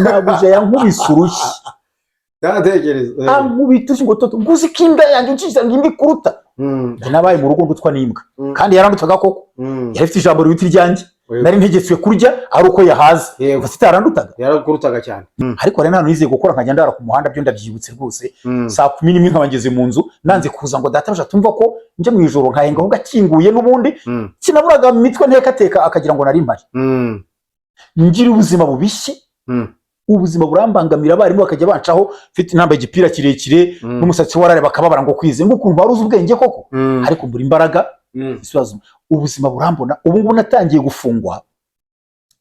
Mabuja yankubise urushyi. Ndatekereza. Ankubita urushyi ngo toto nguzi ko imbwa yanjye ucisha ngo imbi kuruta. Njye nabaye mu rugo ndutwa n'imbwa. Kandi yarandutaga koko. Yari afite ijambo riruta iryanjye. Nari ntegetswe kurya ari uko yahaze. Gusa itarandutaga. Yarakurutaga cyane. Ariko hari n'ahantu nizeye gukora nkajya ndara ku muhanda, byo ndabyibutse rwose. Saa 11 nkaba ngeze mu nzu, nanze kuza ngo databuja tumva ko nje mu ijoro, nkahenga ahubwo akinguye n'ubundi. Sinaburaga mu mitwe ntekateka akagira ngo nari mpari. Ngira ubuzima bubishye. Ubuzima burambangamira, abarimu bakajya bancaho mfite nambaye igipira kirekire n'umusatsi warare, bakababara ngo kwize ngo ukuntu wari uzi ubwenge koko. Ariko mbura imbaraga. Ikibazo, ubuzima burambona. Ubu ngubu natangiye gufungwa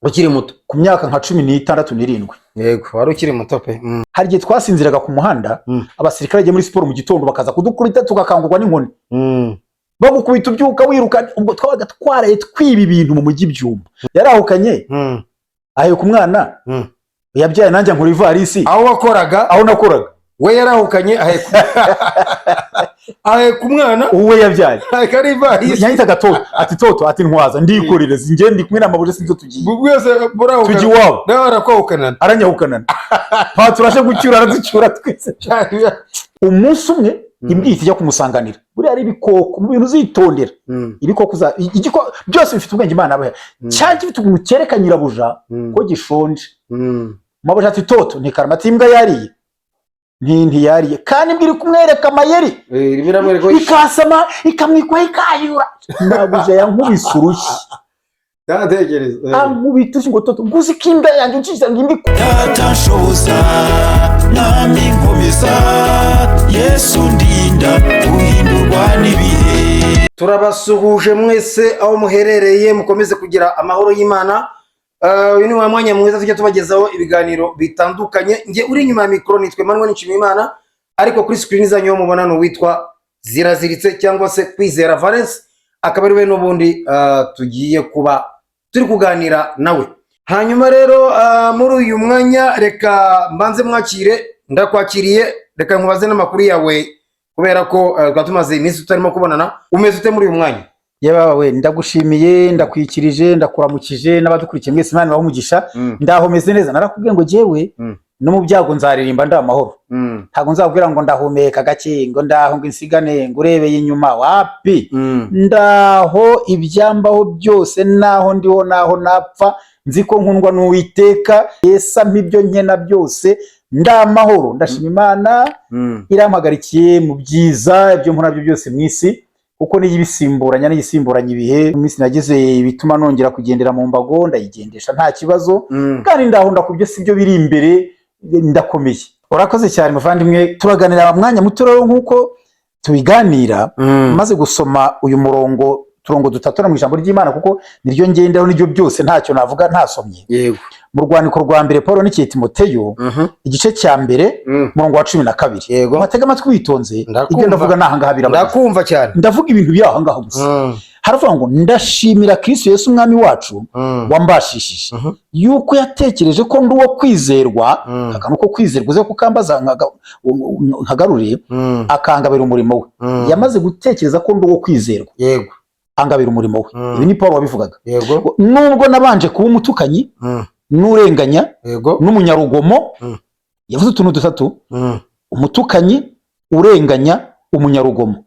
ukiri muto, ku myaka nka 16 n'irindwi. Yego, wari ukiri muto pe. Hari igihe twasinziraga ku muhanda, abasirikare bagiye muri siporo mu gitondo bakaza kudukubita, tugakangurwa n'inkoni. Bagukubita ubyuka wiruka. Ubwo twabaga twaraye twiba ibintu mu mujyi Byumba. Yarahukanye, aheka umwana yabyaye, nanjye nkora ivarisi. Aho wakoraga? Aho nakoraga. We yarahukanye, aheka umwana. Uwe yabyaye. Aheka n'ivarisi. Yahitaga Toto, ati Toto, ati ntwaza ndikorere, njye ndi kumwe na mabuja, sinzo tugiye. Bwese burahukana. Tujya iwabo. Nawe arakwahukana. Aranyahukanana, pa turashe gucyura, araducyura twese. Umunsi umwe imbwa ihita ijya kumusanganira. Buriya ari ibikoko mu bintu uzitondera. Ibikoko igiko byose bifite ubwenge Imana yabahaye. Cyari gifite ukuntu cyereka nyirabuja ko gishonje. Mabuja ati Toto, ntikarama, ati imbwa yariye? Ntiyariye. Kandi imbwa iri kumwereka amayeri. Irimo iramwereka ko Ikasama, ikamwikwaho, ikayura. Mabuja yankubise urushyi. Ndatekereza. Ankubita urushyi ngo Toto nguzi ko imbwa yanjye ucisha ngo imbi. Data nshoboza, Mwami nkomeza, Yesu ndinda guhindurwa n'ibihe. Turabasuhuje mwese aho muherereye, mukomeze kugira amahoro y'Imana. Uyu ni wa mwanya mwiza tujya tubagezaho ibiganiro bitandukanye. Njye uri inyuma ya mikoro nitwa Emmanuel Nshimiyimana, ariko kuri screen zanyu mubona ni uwitwa Ziraziritse cyangwa se Kwizera Valence, akaba ari we n'ubundi tugiye kuba turi kuganira nawe. Hanyuma rero muri uyu mwanya reka mbanze mwakire. Ndakwakiriye, reka nkubaze n'amakuru yawe, kubera ko twari tumaze iminsi tutarimo kubonana. Umeze ute muri uyu mwanya? Yewe we, ndagushimiye, ndakwikirije, ndakuramukije n'abadukurikiye mwese. Imana ibahe umugisha. Ndaho meze neza. Narakubwiye ngo jyewe no mu byago nzaririmba ndi amahoro. Ntabwo nzabwira ngo ndahumeka gake, ngo ndaho, ngo insigane, ngo urebeye inyuma, wapi. Ndaho, ibyambaho byose, naho ndiho, naho napfa, nzi ko nkundwa n'Uwiteka. Yesu ampa ibyo nkena byose. Ndamahoro, ndashima Imana irampagarikiye mu byiza ibyo mpura nabyo byose mu isi, kuko niyo ibisimburanya n'iyisimburanya ibihe. Mu minsi nagize ibituma nongera kugendera mu mbago, ndayigendesha nta kibazo. Kandi ndaho ndakubyo, si byo biri imbere, ndakomeye. Urakoze cyane muvandimwe. Turaganira mwanya muto rero nk'uko tubiganira. Maze gusoma uyu murongo, turongo dutatu mu ijambo ry'Imana, kuko niryo ngendaho, niryo byose, ntacyo navuga ntasomye. Mu rwandiko rwa mbere Paul yandikiye Timoteyo, igice cya mbere, umurongo wa 12. Watega amatwi witonze. Ndakumva. Ibyo ndavuga ni ahangaha birabaye. Ndakumva cyane. Ndavuga ibintu biri aho ngaho gusa. Haravuga ngo ndashimira Kristo Yesu umwami wacu wambashishije yuko yatekereje ko ndi uwo kwizerwa. Akantu ko kwizerwa uze kukambaza nkagarure. Akangabira umurimo we. Yamaze gutekereza ko ndi uwo kwizerwa, angabira umurimo we. Ibi ni Paul wabivugaga. Nubwo nabanje kuba umutukanyi n'urenganya n'umunyarugomo. Yavuze utuntu dutatu: umutukanyi, urenganya, umunyarugomo.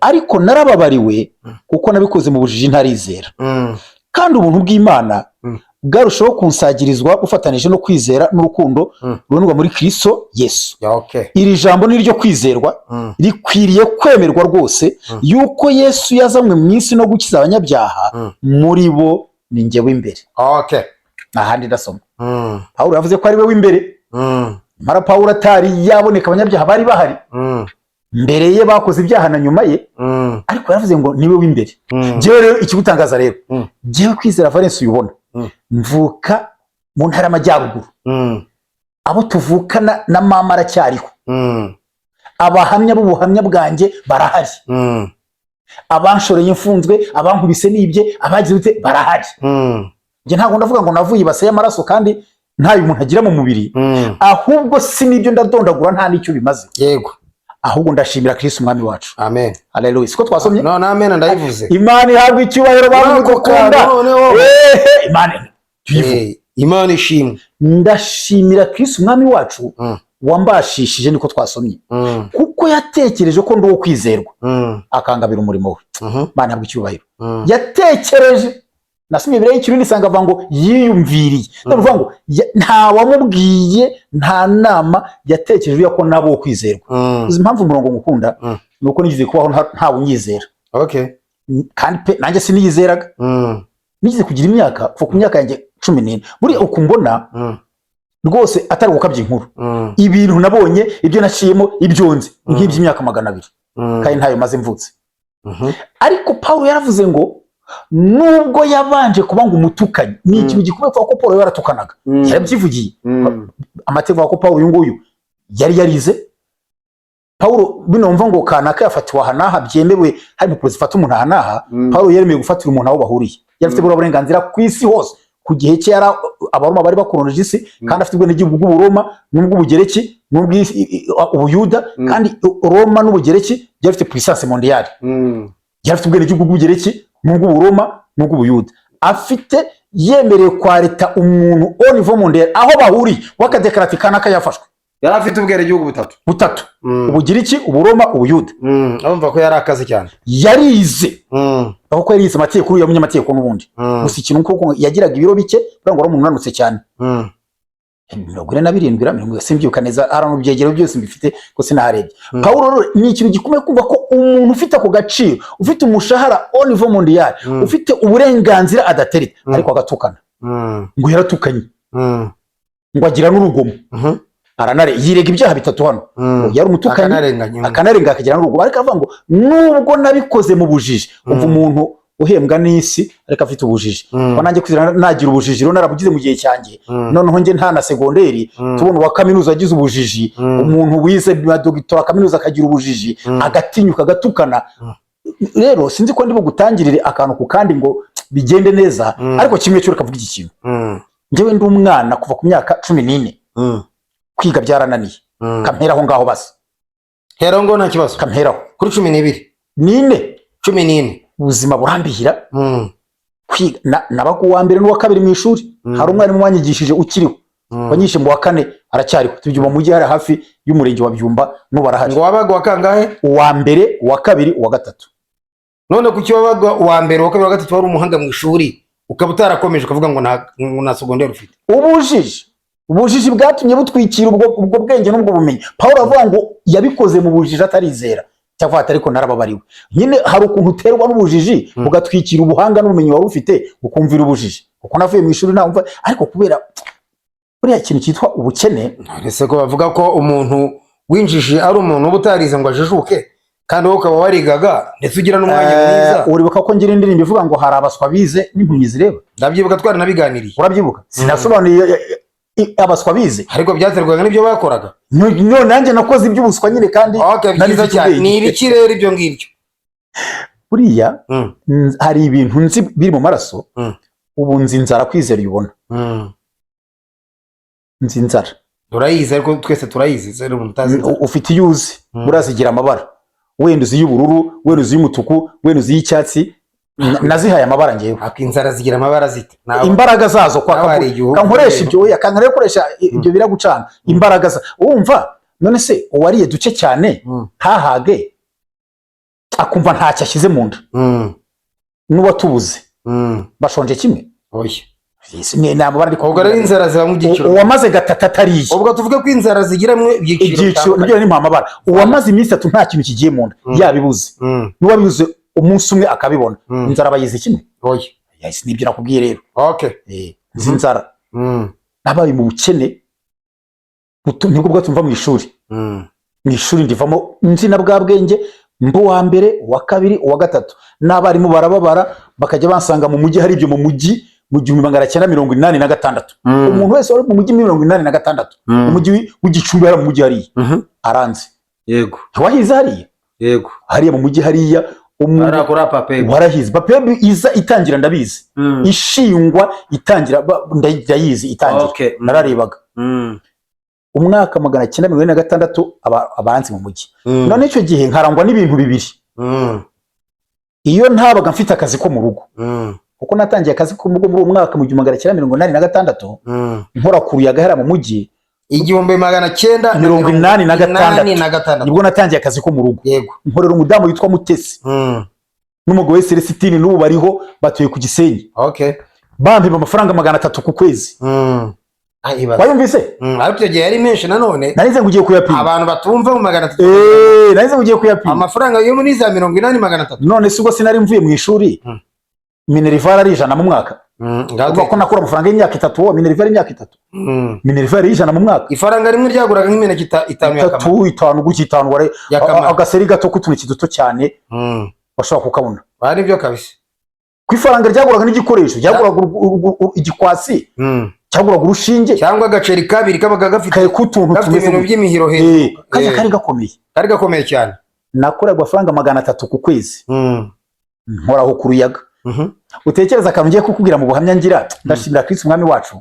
Ariko narababariwe kuko nabikoze mu bujiji ntarizera. Kandi ubuntu bw'Imana bwarushaho kunsagirizwa bufatanije no kwizera n'urukundo rubonwa muri Kristo Yesu. Iri jambo ni iryo kwizerwa, rikwiriye kwemerwa rwose, yuko Yesu yazanywe mu isi no gukiza abanyabyaha. Muri bo ni njye w'imbere. Ahandi ndasoma. Pawulo yavuze ko ari we w'imbere. Mara Pawulo atari yaboneka, abanyabyaha bari bahari mbere ye, bakoze ibyaha na nyuma ye, ariko yaravuze ngo niwe w'imbere. Njyewe rero ikigutangaza rero, njyewe Kwizera Valence uyubona, mvuka mu ntara y'Amajyaruguru. Abo tuvukana na mama aracyariho. Abahamya b'ubuhamya bwanjye barahari. Abanshoreye mfunzwe, abankubise nibye, abagize ute, barahari. Njye ntabwo ndavuga ngo navuye ibase y'amaraso kandi ntayo umuntu agira mu mubiri. Ahubwo si n'ibyo ndadondagura, nta n'icyo bimaze. Ahubwo ndashimira Kristo umwami wacu. Amen. Haleluya! Siko twasomye? No, amen ndayivuze. Imana ihabwa icyubahiro, bantu Muri ako dukunda. kantu noneho. Ehe, Imana tuyivuge. Imana ishimwe. Ndashimira Kristo Umwami wacu wambashishije, niko twasomye, kuko yatekereje ko ndi uwo kwizerwa, akangabira umurimo we. Mana, habwa icyubahiro. Yatekereje, nasomye Bibiliya y'ikirundi isanga avuga ngo yiyumviriye. Ni ukuvuga ngo nta wamubwiye, nta nama, yatekereje ko nabo uwo kwizerwa. Uzi impamvu umurongo ngukunda? Ni uko nigeze kubaho ntawe unyizera. Kandi pe, nanjye siniyizeraga. Nigeze kugira imyaka, kuva ku myaka yanjye 14, buriya uku mbona rwose atari gukabya inkuru, ibintu nabonye, ibyo naciyemo, ibyo nzi, nk'iby'imyaka 200, kandi ntayo maze mvutse. Ariko Pawulo yaravuze ngo nubwo yabanje kuba ngo umutukanyi, ni ikintu gikomeye kuko Paul yaratukanaga, yarabyivugiye. Amategeko avuga ko Pawulo uyu nguyu yari yarize. Pawulo bino mva ngo kanaka yafatiwe aha n'aha byemewe, hari impapuro zifata umuntu aha n'aha. Pawulo yemewe gufatira umuntu aho bahuriye, yari afite buriya burenganzira ku isi hose. Ku gihe cye yari Abaroma bari bakoronije isi, kandi afite ubwenegihugu bw'Uburoma n'ubw'Ubugereki n'ubw'Ubuyuda, kandi Roma n'Ubugereki byari bifite puissance mondiale. Yari afite ubwenegihugu bw'Ubugereki n'ubw'Uburoma n'ubw'Ubuyuda, afite yemerewe kwareta umuntu au niveau mondial aho bahuriye, wakadekara ati kanaka yafashwe. Yari afite ubwenegihugu butatu. Butatu: Ubugiriki, Uburoma, Ubuyuda. Urumva ko yari akaze cyane. Yarize, aho ko yarize amategeko ya munyamategeko n'ubundi. Gusa ikintu kuko yagiraga ibiro bike, kugira ngo ari umuntu unanutse cyane, 47 ra mirongo, simbyibuka neza, hari mu byegero byose mbifite ko sinaharebye. Pawulo rero ni ikintu gikomeye kumva ko umuntu ufite ako gaciro, ufite umushahara au niveau mondial, ufite uburenganzira adatereta, ariko agatukana. Ngo yaratukanye, ngo agira n'urugomo, aranare yirega ibyaha bitatu hano. Yari umutukanyi, akanarenganya, akanarenga, akagira n'urugomo, ariko avuga ngo nubwo nabikoze mu bujiji. Umva, umuntu uhembwa n'isi ariko afite ubujiji. Ko nanjye kwizera nagira ubujiji rero narabugize mu gihe cyanjye, noneho njye nta na segonderi, tubona uwa kaminuza agize ubujiji, umuntu wize na dogitora kaminuza akagira ubujiji, agatinyuka agatukana. Rero sinzi ko ndi bugutangirire akantu ku kandi ngo bigende neza, ariko kimwe cyo reka mvuge iki kintu. Njyewe ndi umwana, kuva ku myaka 14, kwiga byarananiye. Kamperaho ngaho basi. Hera ngo nta kibazo. Kamperaho. Kuri 12. Nine. 14. Ubuzima burambihira. Kwiga nabaga uwa mbere n'uwa kabiri mu ishuri. Hari umwarimu wanyigishije ukiriho, wanyigishije mu wa kane, aracyariho. Tubyumva mu mujyi hari hafi y'umurenge wa Byumba, n'ubu arahari. Ngo wabaga uwa kangahe? Uwa mbere, uwa kabiri, uwa gatatu. None kuki wabaga uwa mbere, uwa kabiri, uwa gatatu, wari umuhanga mu ishuri, ukaba utarakomeje, ukavuga ngo nta segonderi ufite? Ubujiji, ubujiji bwatumye butwikira ubwo bwenge n'ubwo bumenyi. Paul avuga ngo yabikoze mu bujiji atarizera, cyangwa ati ariko narababariwe. Nyine hari ukuntu uterwa n'ubujiji, ugatwikira ubuhanga n'ubumenyi wari ufite, ukumvira ubujiji. Kuko navuye mu ishuri ntamva, ariko kubera buriya kintu cyitwa ubukene. Ese ko bavuga ko umuntu winjije ari umuntu uba utarize ngo ajijuke, kandi wowe ukaba warigaga ndetse ugira n'umwanya mwiza? Uribuka ko ngira indirimbo ivuga ngo hari abaswa bize n'impumyi zireba? Ndabyibuka, twaranabiganiriye. Urabyibuka? Sinasobanuye abaswa bize? Ariko byaterwaga n'ibyo bakoraga. None nanjye nakoze iby'ubuswa nyine kandi Okay, nari byiza mfite cyane. ubwenge. Ni ibiki rero ibyo ngibyo? Buriya hari ibintu nzi biri mu maraso. Ubu nzi inzara, kwizera uyibona, nzi inzara. Turayizi, ariko twese turayizi, se umuntu utazi inzara. Ufite iyo uzi. Buriya zigira amabara, wenda uzi iy'ubururu, wenda uzi iy'umutuku, wenda uzi iy'icyatsi. Nazihaye amabara ngewe. Ariko inzara zigira amabara zite? Imbaraga zazo kwa Nawe hari igihe kankoresha ibyo, oya, kankoresha ibyo biragucana imbaraga za wumva. None se uwariye duke cyane ntahage, akumva ntacyo ashyize mu nda, n'uwatubuze, bashonje kimwe? Oya. Yes, ni amabara ariko. Ubwo rero inzara ziba mu byiciro. Uwamaze gatatu atariye. Ubwo tuvuge ko inzara zigiramo ibyiciro ibyiciro bitandukanye. Nibyo, ni amabara. Uwamaze iminsi 3 nta kintu kigiye mu nda, yabibuze, n'uwabibuze umunsi umwe akabibona, inzara bayizi kimwe? Oya. Yes, nibyo nakubwiye rero. Nzi inzara. Nabaye mu bukene nibwo bwatumva mu ishuri. Mu ishuri ndivamo nzi na bwa bwenge, mba uwa mbere, uwa kabiri, uwa gatatu, n'abarimu barababara, bakajya bansanga mu mujyi. Hari ibyo mu mujyi mu 1986. Umuntu wese wari mu mujyi muri 86, umujyi w'Igicumbi, hariya mu mujyi hariya, aranze. Ntiwahize hariya? Yego. Hariya mu mujyi hariya, umuntu Ari kuri apape. Warahize papebu iza itangira, ndabizi, ishingwa itangira, ndayizi itangira. Nararebaga umwaka 946, abanzi mu mujyi. None icyo gihe nkarangwa n'ibintu bibiri. Iyo ntabaga mfite akazi ko mu rugo, Kuko natangiye akazi ko muri uwo mwaka mu 1986, nkora ku Ruyaga hariya mu mujyi. Igihumbi magana cyenda na 86. inani na gatandatu. Nibwo natangiye akazi ko mu rugo. Nkorera umudamu witwa Mutesi n'umugabo we Celestine, n'ubu bariho, batuye ku Gisenyi. Bampemba amafaranga 300 ku kwezi. Ah, ibaze. Wayumvise? Ariko icyo gihe yari menshi nanone. Narize ngo ugiye kuyapima. Abantu batumva mu 300. Narize ngo ugiye kuyapima. Amafaranga yo muri za 80, 300. None se ubwo sinari mvuye mu ishuri? Minerval ari 100 mu mwaka. Urumva ko nakura amafaranga y'imyaka 3, wowe minerval y'imyaka 3. Minerval ari 100 mu mwaka. Ifaranga rimwe ryaguraga nk'imineke 5 ya kamara. 3, 5 gutya, 5 ware. Ya kamara. Agaseri gato k'utuneke duto cyane bashobora kukabona. Bari byo kabisa. Ku ifaranga ryaguraga n'igikoresho, ryaguraga igikwasi, cyaguraga urushinge. Cyangwa agaceri kabiri kabaga gafite kari k'utuntu gafite tumeze ibintu gutya. by'imihiro hejuru. Kajya kari gakomeye. Kari gakomeye cyane. Nakoraga amafaranga 300 ku kwezi, nkoraho ku Ruyaga. Utekereza akantu ngiye kukubwira mu buhamya ngira, ndashimira Kristo Umwami wacu.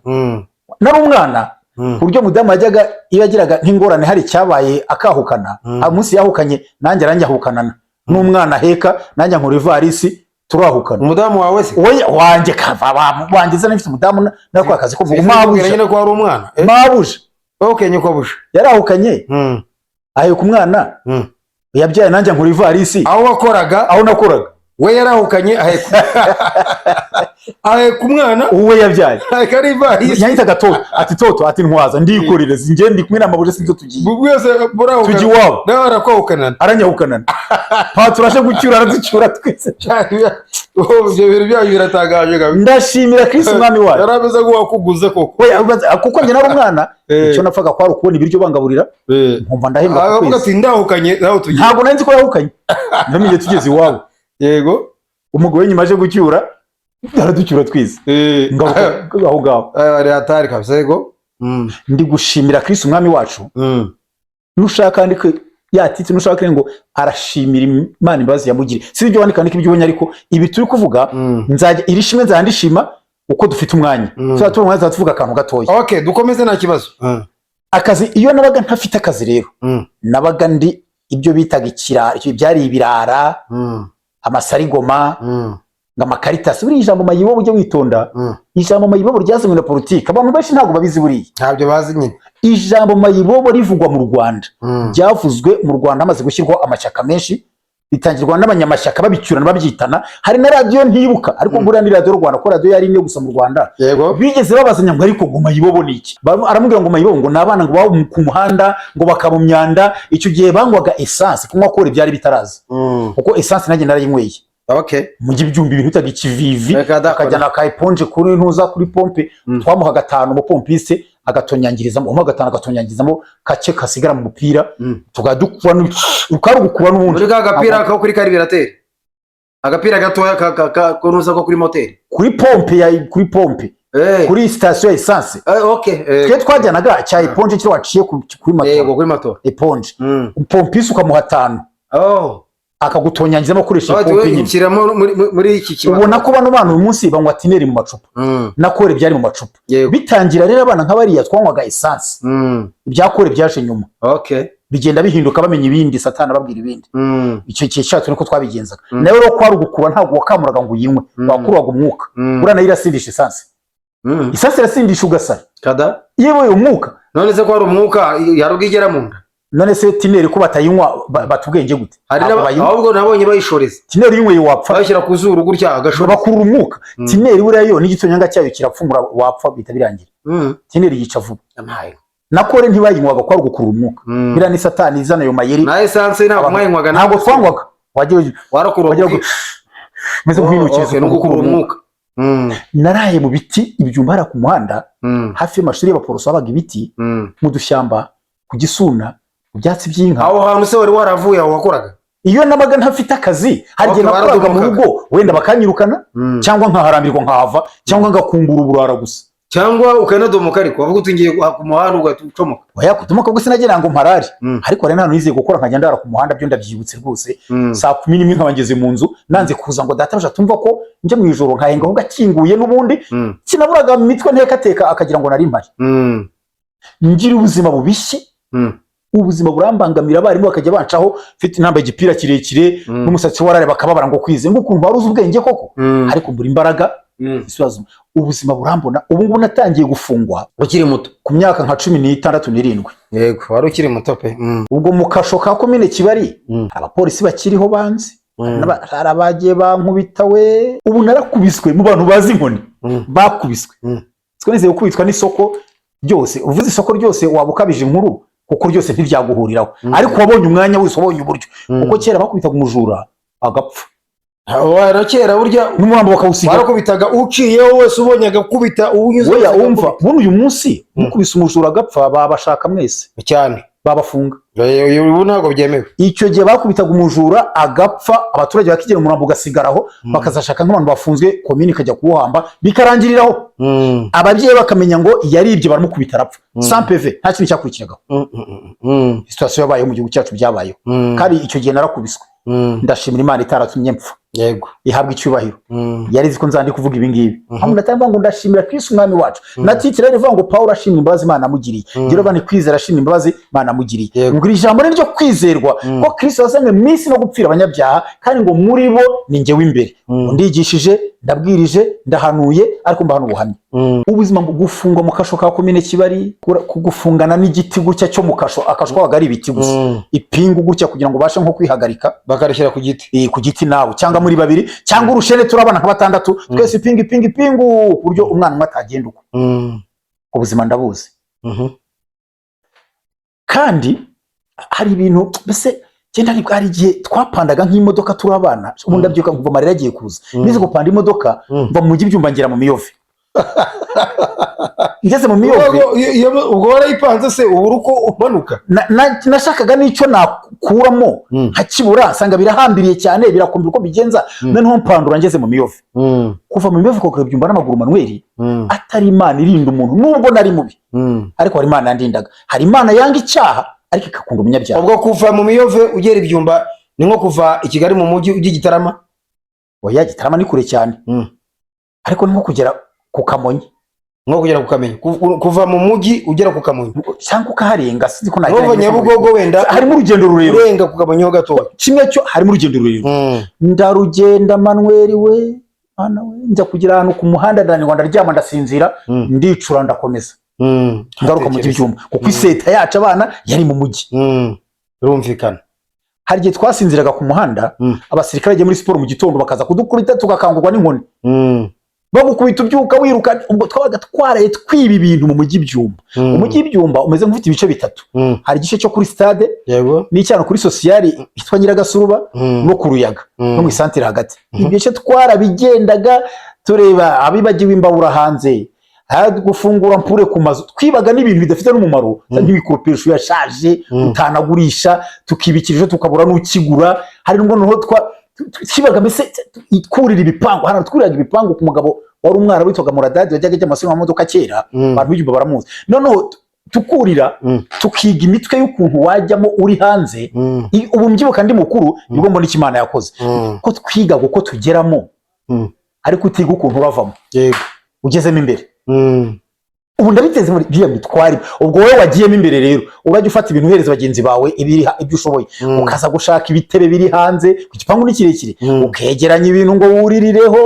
Nari umwana, ku buryo mudamu yajyaga, iyo yagiraga nk'ingorane, hari icyabaye akahukana, umunsi yahukanye nanjye aranyahukanana n'umwana aheka, nanjye nkora ivarisi, turahukana. Umudamu wawe se? Oya, wanjye kava wanjye zana mfite umudamu nakora akazi ko mu mabuja. Nyine ko wari umwana. Mabuja. Okay, nyoko buja. Yarahukanye, aheka umwana yabyaye, nanjye nkora ivarisi. Aho wakoraga? Aho nakoraga. We yarahukanye aheka umwana. Uwe yabyaye. Aheka ari ivarisi. Yahitaga Toto, ati Toto, ati ntwaza ndikorere, njye ndi kumwe n'amabuja, sinzo tugiye. Bwese burahukana. Tujya iwabo. Nawe arakwahukana. Aranyahukanana, pa turashe gucyura, araducyura twese. Ibyo bintu byanyu biratangaje kabisa. Ndashimira Kristo Umwami wacu. Yari ameze nk'uwakuguze koko. Oya, kuko njye nari umwana, icyo napfaga kwari ukubona ibiryo bangaburira, nkumva ndahembwa ku Aravuga kwezi. ati ndahukanye nawe tugiye. Ntabwo nari nzi ko yahukanye, namenye tugeze iwabo. Umugore nyuma aje gucyura, araducyura twese. Ngaruka aho ngaho. Ari hatari kabisa, yego. Ndi gushimira Kristo Umwami wacu. Nushaka andike ya titre, nushaka ngo arashimira Imana imbabazi yamugiriye, si ibyo wandika, andika ibyo ubonye, ariko ibi turi kuvuga, nzajya iri shimwe nzajya ndishima uko dufite umwanya. Tuzaba tubona umwanya, tuzaba tuvuga akantu gatoya. Okay, dukomeze nta kibazo. Akazi, iyo nabaga ntafite akazi rero, nabaga ndi ibyo bitaga ikirara, icyo byari ibirara, amasarigoma, ngo amakaritasi. Buriya ijambo mayibobo, ujye witonda. Ijambo mayibobo ryazanywe na politiki, abantu benshi ntabwo babizi buriya. Ntabyo bazi nyine. Ijambo mayibobo rivugwa mu Rwanda, ryavuzwe mu Rwanda hamaze gushyirwaho amashyaka menshi, ritangirwa n'abanyamashyaka babicyurana, babyitana. Hari na radiyo ntibuka, ariko buriya ni Radiyo Rwanda, kuko radiyo yari imwe gusa mu Rwanda. Bigeze babazanya ngo ariko ngo mayibobo ni iki? Aramubwira ngo mayibobo ngo ni abana ngo baba ku muhanda, ngo bakaba mu myanda. Icyo gihe banywaga essence, kunywa kore byari bitaraza, kuko essence nanjye narayinyweye. Mu byumba ibintu bitaga ikivivi. Reka da. Akajyana ka éponge kuri ntuza, kuri pompe. Twamuha 5, umupompiste agatonyangirizamo, umuha 5 agatonyangirizamo kake kasigara mu mupira. Tukajya dukura ukari ugukura n'ubundi. Muri ka gapira ko kuri carburateur, agapira gatoya ka ka ka konuza ko kuri moteri. Kuri pompe ya, kuri pompe, kuri sitasiyo ya essence. Okay. Twe twajyanaga cya éponge cyo waciye kuri matora. Kuri matora. Éponge, pompiste ukamuha 5, akagutonyangizamo akoresheje Bati pompe we nyine. Nshyiramo muri iki kibazo. Ubona ko bano bana uyu munsi banywa tineri mu macupa, na kore byari mu macupa. Bitangira rero, abana nka bariya twanywaga essence. Ibya kore byaje nyuma. Bigenda bihinduka, bamenya ibindi, Satani ababwira ibindi. Icyo gihe cyacu niko twabigenzaga. Nawe rero kwari ugukura, ntabwo wakamuraga ngo uyinywe, wakuraga umwuka. Buriya nayo irasindisha essence. Essence irasindisha ugasara. Kada. Yewe, umwuka. None se ko hari umwuka, hari ubwo igera mu nda? None se tineri ko batayinywa, bata ubwenge gute? Hari Ntabwo bayinywa. Ahubwo nabonye bayishoreza. Tineri uyinyweye wapfa. Bayishyira ku zuru gutya agashora. Bakurura umwuka. Tineri buriya yo n'igitonyanga cyayo kirapfumura, wapfa bihita birangira. Tineri yica vuba. Amaye. Na kore ntibayinywaga, ko ari ugukurura umwuka. Biriya ni Satani izana ayo mayeri. Na essence ntabwo mwayinywaga? Ntabwo twanywaga, wajya Warakurura. wajya umeze nk'uwinukiriza. Okay, no gukurura umwuka. Naraye mu biti ibyumba hariya ku muhanda, hafi y'amashuri y'abaporoso habaga ibiti, mu dushyamba, ku gisuna, mu byatsi by'inka. Aho hantu se wari waravuye aho wakoraga? Iyo nabaga ntafite akazi, hari igihe nakoraga mu waradomokaga. rugo, wenda bakanyirukana, cyangwa nkaharambirwa nkahava, cyangwa ngakungura uburara gusa. Cyangwa ukanadomoka, ariko wavuga uti ngiye ku muhanda, ugahita ucomoka. Oya, kudomoka bwo sinagira ngo mparare. Ariko hari n'ahantu nizeye gukora nkajya ndara ku muhanda, byo ndabyibutse rwose. Saa 11 nkaba ngeze mu nzu, nanze kuza ngo databuja tumva ko njye mu ijoro nkahenga aho gakinguye n'ubundi. Sinaburaga mu mitwe ntekateka, akagira ngo nari mpari. Ngira ubuzima bubishye. Ubuzima burambangamira, abarimu bakajya bancaho mfite nambaye igipira kirekire n'umusatsi warare, bakababara ngo kwize ngo ukuntu wari uzi ubwenge koko. Ariko mbura imbaraga. Ikibazo, ubuzima burambona. Ubu ngubu natangiye gufungwa Ukiri muto? ku myaka nka 16 n'irindwi. Yego, wari ukiri muto pe. Ubwo mu kasho ka komine Kibari, abapolisi bakiriho banzi. Hari abagiye bankubita we. Ubu narakubiswe mu bantu bazi inkoni. Bakubiswe. Siko nizeye gukubitwa n'isoko ryose. Uvuze isoko ryose waba ukabije inkuru, kuko ryose ntiryaguhuriraho. Ariko wabonye umwanya wese, wabonye uburyo. Kuko kera bakubitaga umujura agapfa. Wara kera burya n'umurambo bakawusiga. Barakubitaga, uciyeho wese ubonye agakubita, unyuze Weya, wese wumva agakubita. buno uyu munsi mukubise umujura agapfa, babashaka mwese. Cyane. Babafunga. Ubu ntabwo byemewe. Icyo gihe bakubitaga umujura agapfa, abaturage bakigira, umurambo ugasigaraho, bakazashaka nk'abantu bafunzwe, komini ikajya kuwuhamba, bikarangiriraho. Ababyeyi bakamenya ngo yaribye, baramukubita arapfa, sans PV, nta kintu cyakurikiragaho. Situation yabayeho mu gihugu cyacu, byabayeho. Kandi icyo gihe narakubiswe. Ndashimira Imana itaratumye mpfa. Ihabwa icyubahiro. Yari izi ko nzandi kuvuga ibi ngibi. Aho ndatanga ngo ndashimira Kristo umwami wacu. Na titre rero ivuga ngo Paulo ashimira imbabazi Imana amugiriye. Ngira bane kwizera, ashimira imbabazi Imana amugiriye. Ngo iri jambo ni ryo kwizerwa, ko Kristo yazanywe mu isi no gupfira abanyabyaha, kandi ngo muri bo ni njye w'imbere. Ndigishije, ndabwirije, ndahanuye, ariko mbahana ubuhamya. Ubuzima bwo gufungwa mu kasho ka komine Kibari, kugufungana n'igiti gutya cyo mu kasho, akasho kabaga ari ibiti gusa, ipingu gutya kugira ngo ubashe nko kwihagarika. Bakarishyira ku giti. Ku giti nawe cyangwa muri babiri cyangwa urushene, turabana nka batandatu twese, ipingu, ipingu, ipingu, ku buryo umwana umwe atagenda uko. Ubuzima ndabuzi. Kandi hari ibintu mbese genda nibwo hari igihe twapandaga nk'imodoka turi abana. Ubu ndabyuka nkumva amarira agiye kuza. Nize gupanda imodoka, mva mu mujyi Byumba ngera mu Miyove. Ngeze mu Miyove, Ubwo warayipanze se, ubura uko umanuka? Nashakaga n'icyo nakuramo, nkakibura, nsanga birahambiriye cyane, birakomera uko bigenza. Noneho mpandura ngeze mu Miyove. Kuva mu Miyove kugera Byumba n'amaguru, Manuel, atari Imana irinda umuntu, nubwo nari mubi, ariko hari Imana yandindaga. Hari Imana yanga icyaha ariko igakunda umunyabyaha. Ubwo kuva mu Miyove ugera Ibyumba ni nko kuva i Kigali mu mujyi ujya i Gitarama? Oya, Gitarama ni kure cyane. Ariko ni nko kugera ku Kamonyi. Nko kugera ku Kamonyi. Kuva mu mujyi ugera ku Kamonyi. Cyangwa ukaharenga, sinzi ko Nkuva nagerageza. Nyabugogo wenda. Harimo urugendo rurerure. Urenga ku Kamonyi ho gatoya. Kimwe cyo harimo urugendo rurerure. Ndarugenda, Manuel we, mwana we, njya kugera ahantu ku muhanda, ndananirwa, ndaryama, ndasinzira. Ndicura, ndakomeza, ngaruka mu Byumba, kuko iseta yacu abana yari mu mujyi. Birumvikana. Hari igihe twasinziraga ku muhanda, abasirikare bagiye muri siporo mu gitondo bakaza kudukubita, tugakangurwa n'inkoni. Bagukubita ubyuka wiruka. Ubwo twabaga twaraye twiba ibintu mu mujyi Byumba. Umujyi Byumba umeze nk'ufite ibice bitatu. Hari igice cyo kuri stade, n'icyano kuri sosiyali hitwa Nyiragasuruba, no ku Ruyaga, no mu isantere hagati. Ibyo bice twarabigendaga, tureba abibagiwe imbabura hanze, gufungura mpure ku mazu. Twibaga n'ibintu bidafite n'umumaro, nk'ibikoropesho yashaje utanagurisha, tukibikira ejo tukabura n'ukigura. Hari n'ubwo noneho twibaga mbese twurira ibipangu. Hano twuriraga ibipangu ku mugabo wari umwana witwaga Muradadi, wajyaga ajya amasiganwa y'amamodoka kera. Abantu b'ibyumba baramuzi. Noneho tukurira, tukiga imitwe y'ukuntu wajyamo uri hanze. Ubu mbyibuka ndi mukuru, nibwo mbona icyo Imana yakoze, ko twigaga uko tugeramo, ariko utiga ukuntu uravamo ugezemo imbere. Ubu ndabiteze muri biriya mitwari. Ubwo wowe wagiyemo imbere rero, urajya ufata ibintu uhereza bagenzi bawe ibiri ibyo ushoboye, ukaza gushaka ibitebe biri hanze ku gipangu ni kirekire, ukegeranya ibintu ngo wuririreho.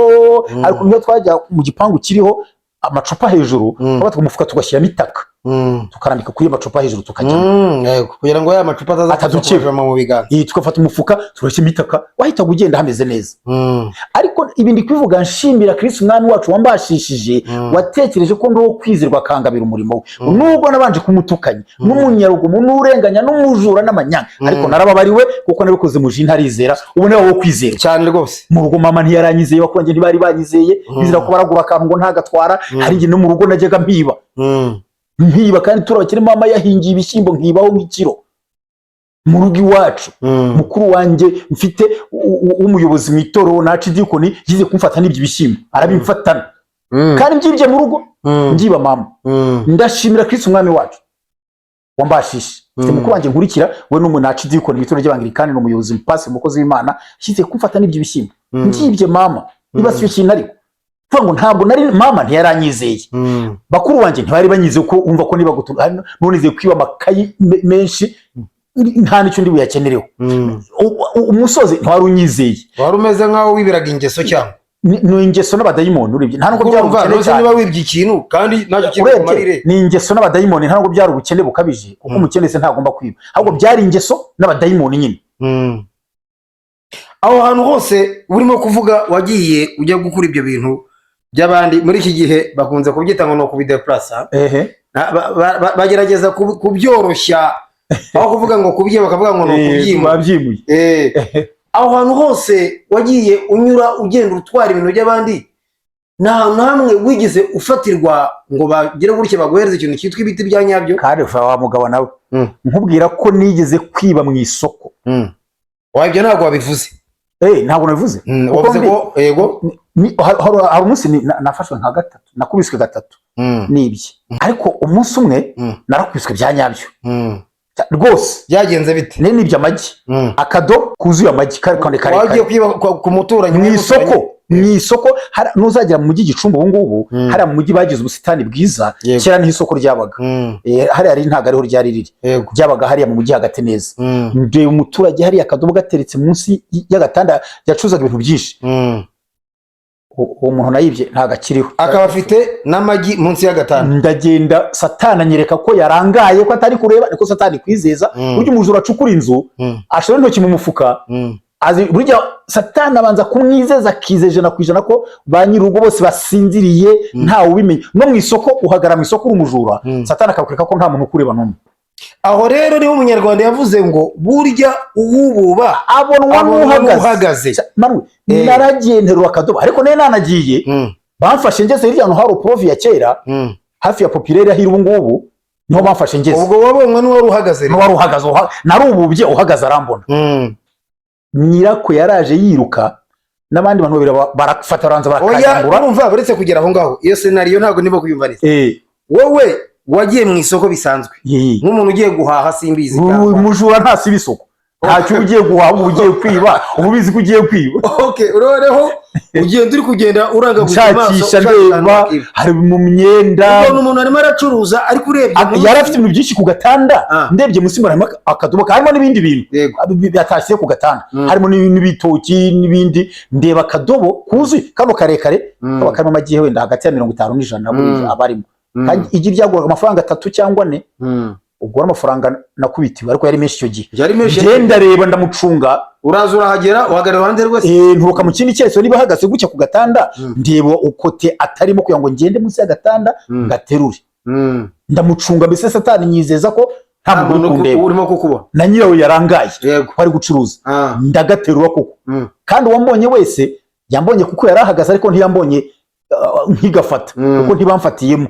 Ariko niyo twajya mu gipangu kiriho amacupa hejuru, twafataga umufuka tugashyiramo itaka, tukarambika kuri ayo macupa hejuru, tukajyamo. Yego, kugira ngo ya macupa ataza Atadukeba. kuvamo mu biganza. Iyi tugafata umufuka tugashyiramo itaka, wahitaga ugenda hameze neza. Ariko ibi ndi kubivuga nshimira Kristo umwami wacu wambashishije, watekereje ko ndi uwo kwizerwa, akangabira umurimo we, nubwo nabanje kumutukanya n'umunyarugomo n'urenganya n'umujura n'amanyanga. Ariko narababariwe kuko nabikoze mu jini ntarizera. Ubu niwe wo kwizerwa. Cyane rwose. Mu rugo mama ntiyaranyizeye, bakuru banjye ntibari banyizeye, bizera ko baragura akantu ngo ntagatwara. Hari igihe no mu rugo najyaga mpiba, nkiba kandi turi abakire, mama yahingiye ibishyimbo, nkibaho nk'ikiro mu rugo iwacu. Mukuru wanjye mfite w'umuyobozi mu itorero naca idikoni yize kumfata n'ibyo bishyimbo arabimfatana, kandi mbyibye mu rugo, mbyiba mama. Ndashimira Kristo umwami wacu wambashishe. Mfite mukuru wanjye nkurikira, we ni umuntu idikoni mu itorero ry'Abangilikani, ni umuyobozi, mupasi, umukozi w'Imana, yashyize kumfata n'ibyo bishyimbo mbyibye mama. Niba si cyo kintu, ariko kuvuga ngo ntabwo nari, mama ntiyaranyizeye, bakuru banjye ntibari banyizeye, ko wumva ko niba nonizeye kwiba amakayi menshi nta n'icyo ndi buyakenereho. Umusozi ntiwari unyizeye. Wari umeze nk'aho wibiraga ingeso cyangwa? Ni ingeso n'abadayimoni, urebye nta nubwo byari Urumva ubukene ntuzi cyane. niba wibye ikintu kandi ntacyo kiri Urebye bukumarire. ni ingeso n'abadayimoni, nta nubwo byari ubukene bukabije, kuko umukene se ntagomba kwiba, ahubwo byari ingeso n'abadayimoni nyine. Aho hantu hose urimo kuvuga wagiye ujya gukura ibyo bintu by'abandi, muri iki gihe bakunze kubyita ngo ni ukubideplasa. Bagerageza kubyoroshya, aho kuvuga ngo kubyiba bakavuga ngo ni ukubyima. Babyimuye. Aho hantu hose wagiye unyura ugenda utwara ibintu by'abandi, nta hantu hamwe wigeze ufatirwa ngo bagire gutya baguhereze ikintu cyitwa ibiti bya nyabyo? Kandi wa mugabo nawe, nkubwira ko nigeze kwiba mu isoko. Wa, ibyo ntabwo wabivuze. Ntabwo nabivuze. Kuko Wavuze ko yego. Hari umunsi nafashwe nka gatatu, nakubiswe gatatu nibye, ariko umunsi umwe narakubiswe bya nyabyo rwose. Byagenze bite? Nari nibye amagi, akadobo kuzuye amagi kare kare kare. Wagiye kwiba ku muturanyi? Mu isoko, mu isoko nuzagera mu mujyi Gicumbi ubu ngubu, hariya mu mujyi bagize ubusitani bwiza. Kera niho isoko ryabaga. Hariya riri ntabwo ariho ryari riri. Ryabaga hariya mu mujyi hagati neza. Ndeba umuturage hariya, akadobo gateretse munsi y'agatanda, yacuruzaga ibintu byinshi. Uwo muntu nayibye ntabwo akiriho. Akaba afite n'amagi munsi y'agatanda. Ndagenda, Satani anyereka ko yarangaye, ko atari kureba. Niko Satani kwizeza. Burya umujura acukura inzu, ashora intoki mu mufuka, azi burya Satani abanza kumwizeza, akiza 100% ko ba nyir'urugo bose basinziriye, ntawe ubimenya. No mu isoko, uhagarara mu isoko uri umujura, Satani akakwereka ko nta muntu ukureba n'umwe. Aho rero niho Umunyarwanda yavuze ngo burya uwububa abonwa abonwa n'uhagaze. N'uhagaze. Manuel, naragiye nterura akadobo, ariko nari nanagiye, bamfashe ngeze hirya ahantu hari uporovi ya kera, hafi ya Populaire aho iri ubu ngubu, niho bamfashe ngeze. Ubwo wabonywe n'uwari uhagaze rero. N'uwari uhagaze, narububye uhagaze arambona. Nyirako yaraje yiruka n'abandi bantu babiri, barafata baranza Oya, barakanyambura. urumva uretse kugera aho ngaho, iyo scénario ntabwo ndimo kuyumva neza. Wowe wagiye mu isoko bisanzwe nk'umuntu ugiye guhaha, simbizi, cyangwa Umujura ntasiba isoko, ntacyo uba ugiye guhaha, uba ugiye kwiba, uba ubizi ko ugiye kwiba. Okay, noneho ugenda uri kugenda urangaguza amaso, nshakisha, ushakisha ahantu ndeba wakiba. hari mu myenda. Ubona umuntu arimo aracuruza, ariko urebye Yari afite ibintu byinshi ku gatanda. Ndebye munsi mbona harimo akadobo karimo n'ibindi bintu yatashye ku gatanda, harimo n'ibitoki n'ibindi. Ndeba akadobo kuzuye kano karekare, kaba karimo amagi wenda hagati ya 50 n'ijana buriya aba arimo. Kandi igi ryaguraga amafaranga 3 cyangwa 4. Ubwo ari amafaranga nakubitiwe, ariko yari menshi icyo gihe. Yari menshi. Ngenda reba, ndamucunga. Uraza urahagera, uhagarara iruhande rwe se? Nturuka mu kindi cyerekezo, niba ahagaze gutya ku gatanda, ndeba ukote atarimo kugira ngo ngende munsi y'agatanda ngaterure. Ndamucunga, mbese Satani nyizeza ko nta Nta muntu uri muntu kundeba, urimo kukubona. Na nyirawe yarangaye ko ari gucuruza. Ndagaterura koko. Kandi uwambonye wese yambonye kuko yari ahagaze, ariko ntiyambonye nkigafata, kuko ntibamfatiyemo.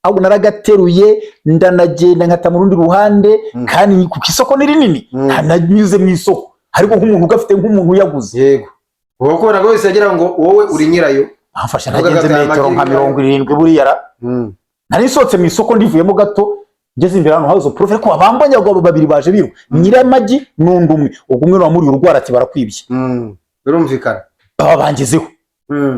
Ahubwo naragateruye, ndanagenda nkata mu rundi ruhande. Kandi kuko isoko ni rinini, nanyuze mu isoko ariko nk'umuntu ugafite, nk'umuntu uyaguze. Yego, uwo kubonaga wese yagira ngo wowe uri nyirayo. Bamfashe Avuga ntagenze ati, aya metero magi nka ni 70 buriya ra. Nari nsohotse mu isoko, ndivuyemo gato, ngeze imbere ahantu hazo prof, ariko abambonye abagabo babiri baje biruka, nyiramagi n'undi umwe. Ubwo umwe wamuriye urwara ati barakwibye. Birumvikana. Baba bangezeho.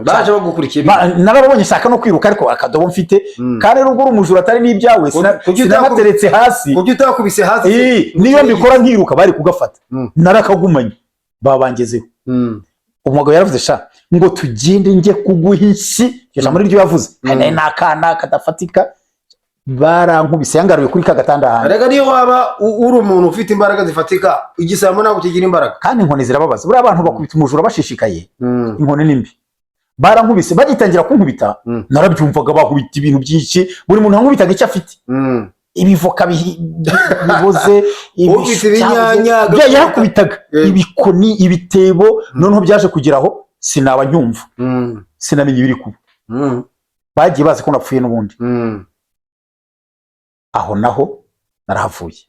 Baje bagukurikiye. Narababonye, nshaka no kwiruka, ariko akadobo mfite, kandi nubwo uri umujura atari n'ibyawe, sinanateretse hasi. Kuki utakubise hasi se? Niyo mbikora nkiruka bari kugafata. Narakagumanye, baba bangezeho. Umugabo yaravuze sha ngo tugende njye kuguha inshyi. Iryo jambo niryo yavuze. Hari nari n'akana kadafatika, barankubise, yangaruye kuri ka gatanda hanze. Erega niyo waba uri umuntu ufite imbaraga zifatika, igisambo ntabwo kigira imbaraga. Kandi inkoni zirababaza. Buriya abantu bakubita umujura bashishikaye, inkoni ni mbi. Barankubise, bagitangira kunkubita, narabyumvaga, bakubita ibintu byinshi, buri muntu ankubitaga icyo afite, ibivoka biboze, Ufite ibinyanya, bya yarakubitaga, ibikoni, ibitebo. Noneho byaje kugera aho sinaba nyumva, sinamenya ibiri kuba. Bagiye bazi ko napfuye n'ubundi. Aho naho narahavuye.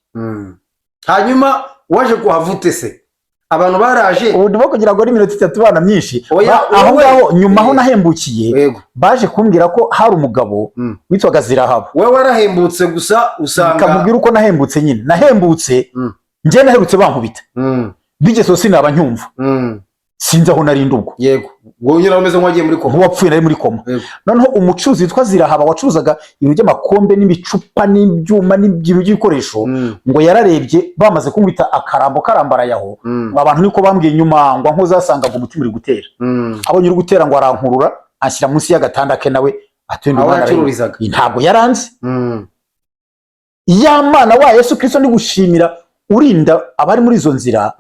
Hanyuma waje kuhava ute se? Abantu baraje? Ubu ndimo kugira ngo ni iminota 3 bana myinshi. Oya, Aho wowe- ngaho nyuma aho nahembukiye, baje kumbwira ko hari umugabo witwaga Zirahaba. Wowe warahembutse gusa usanga Kamubwira uko nahembutse nyine. Nahembutse, njye naherutse bankubita, bigezeho sinaba nyumva. Sinzi aho narindi ubwo. Yego, ubwo nyine umeze nk'uwagiye muri koma. Nk'uwapfuye, nari muri koma. Noneho umucuruzi witwa Zirahaba wacuruzaga ibintu by'amakombe n'ibicupa n'ibyuma n'ibintu by'ibikoresho, ngo yararebye bamaze kumwita akarambo karambaraye aho. Ngo abantu niko bambwiye nyuma, ngo nkozasangaga umutima uri gutera. Abonye uri gutera, ngo arankurura anshyira munsi y'agatanda ke, nawe atuye. Aho yacururizaga. Ntabwo yaranze. Ya Mana wa Yesu Kristo, ndi gushimira urinda abari muri izo nzira.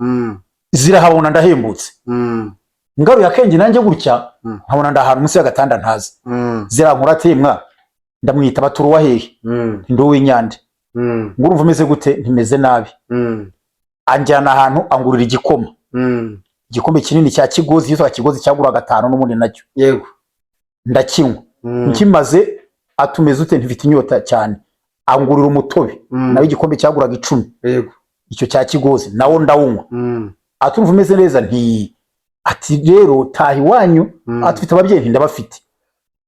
Zirahabona ndahembutse. Ngaruye akenge nanjye gutya, nkabona ndahantu munsi y'agatanda ntazi. Zirankura ati: "Mwa ndamwita baturuwa hehe?" "Ndi uw'inyande." "Ngo urumva umeze gute?" "Ntimeze nabi." Anjyana ahantu angurira igikoma, igikombe kinini cya Kigozi, cyitwa Kigozi, cyagura 5 n'ubundi nacyo. Ndakinywa. Nkimaze atumeze ute? "Ntifite inyota cyane." Angurira umutobe, nawe igikombe cyaguraga 10. Icyo cya Kigozi nawo ndawunywa. Atumva umeze neza? Nti ati: "Rero taha iwanyu." Ati: "Ufite ababyeyi?" "Nti ndabafite."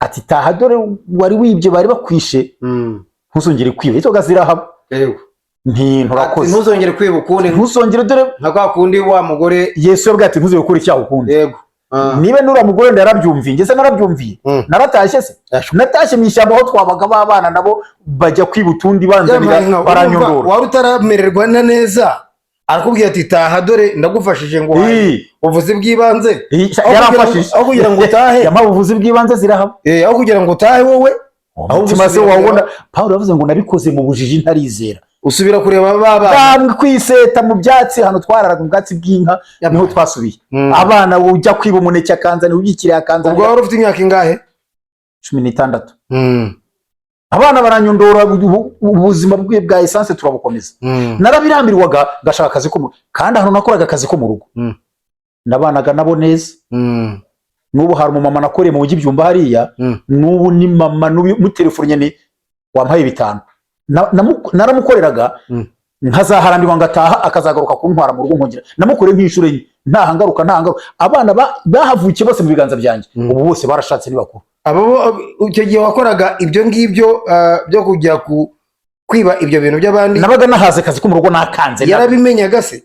Ati: "Taha, dore wari wibye bari bakwishe, ntuzongere kwiba inzoga zirahaba." Nti Ati, nturakoze. "Ntuzongere kwiba ukundi." Ntuzongere, dore nka kwa kundi wa mugore. Yesu yabwiye ati: "Ntuzongere gukora icyaha ukundi." Niba nuriya mugore ndarabyumviye, ngeze narabyumviye. Naratashye se, natashye mu ishyamba aho twabaga, b'abana nabo bajya kwiba utundi banzanira, baranyondora. Wari utaramererwa na neza, arakubwira ati: "Taha, dore ndagufashije ngo uhaye ubuvuzi bw'ibanze." Yaramfashije. Aho kugira ngo utahe. Yampaye ubuvuzi bw'ibanze zirahaba. Aho kugira ngo utahe wowe, ahubwo umutima se usubira wawubona? Pawulo yavuze ngo: "Nabikoze mu bujiji ntarizera." Usubira kureba ba bana. Bamwe kwiseta mu byatsi, hano twararaga mu bwatsi bw'inka, niho twasubiye. Abana ujya kwiba umuneke akanzanira, ubyikiriye Ubwo akanzanira. wari ufite imyaka ingahe? 16. Abana baranyondora, ubuzima bwe bwa essence turabukomeza. Narabirambirwaga ngashaka akazi ko mu, kandi ahantu nakoraga akazi ko mu rugo, nabanaga nabo neza. N'ubu hari umumama nakoreye mu mujyi Byumba hariya. N'ubu ni mama, n'ubu mutelefonnye ni wampaye 5. Naramukoreraga, nkazaharambirwa ngataha, akazagaruka kuntwara mu rugo, nkongera namukoreye nk'inshuro enye, ntahangaruka ntahangaruka. Abana bahavukiye bose mu biganza byanjye, ubu bose barashatse, ni bakuru. Abo icyo gihe wakoraga ibyo ngibyo, byo kujya ku kwiba ibyo bintu by'abandi? Nabaga nahaze akazi ko mu rugo nakanze. Yarabimenyaga se,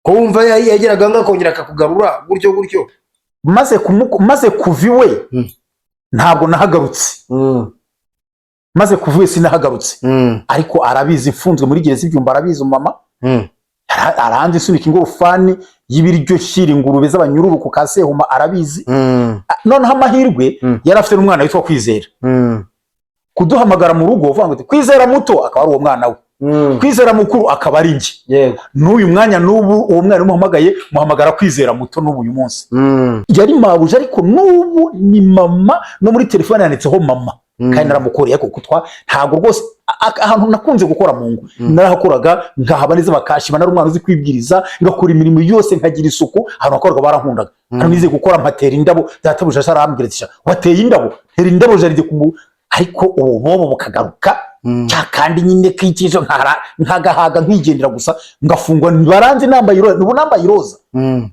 ko wumva yageraga ngo akongera akakugarura gutyo gutyo? Maze kuva iwe, ntabwo nahagarutse. Maze kuva iwe sinahagarutse, ariko arabizi, mfunzwe muri gereza ibyumba arabizi umumama. Aranzi isunika ingorofani y'ibiryo shyira ingurube z'abanyururu ku kasehuma, arabizi. Noneho amahirwe, yari afite n'umwana witwa Kwizera. Kuduhamagara mu rugo uvuga ngo Kwizera muto akaba ari uwo mwana we, Kwizera mukuru akaba ari njye. N'uyu mwanya, n'ubu uwo mwana umuhamagaye muhamagara Kwizera muto. N'ubu uyu munsi yari mabuja, ariko n'ubu ni mama, no muri telefone yanditseho mama. Kandi naramukoreye, ariko kutwa ntabwo rwose ahantu nakunze gukora mu ngo, narahakoraga nkahaba neza, bakashima, nari umwana uzi kwibwiriza, ngakora imirimo yose, nkagira isuku. Ahantu nakoraga barankundaga. Hano nize gukora, mpatera indabo, databuja arambwira ati: "Sha, wateye indabo, tera indabo jardin ku mu." Ariko ububobo bukagaruka, cya kandi nyine kikijo nkagahaga nkigendera gusa, ngafungwa baranzi nambaye iroza. Ubu nambaye iroza.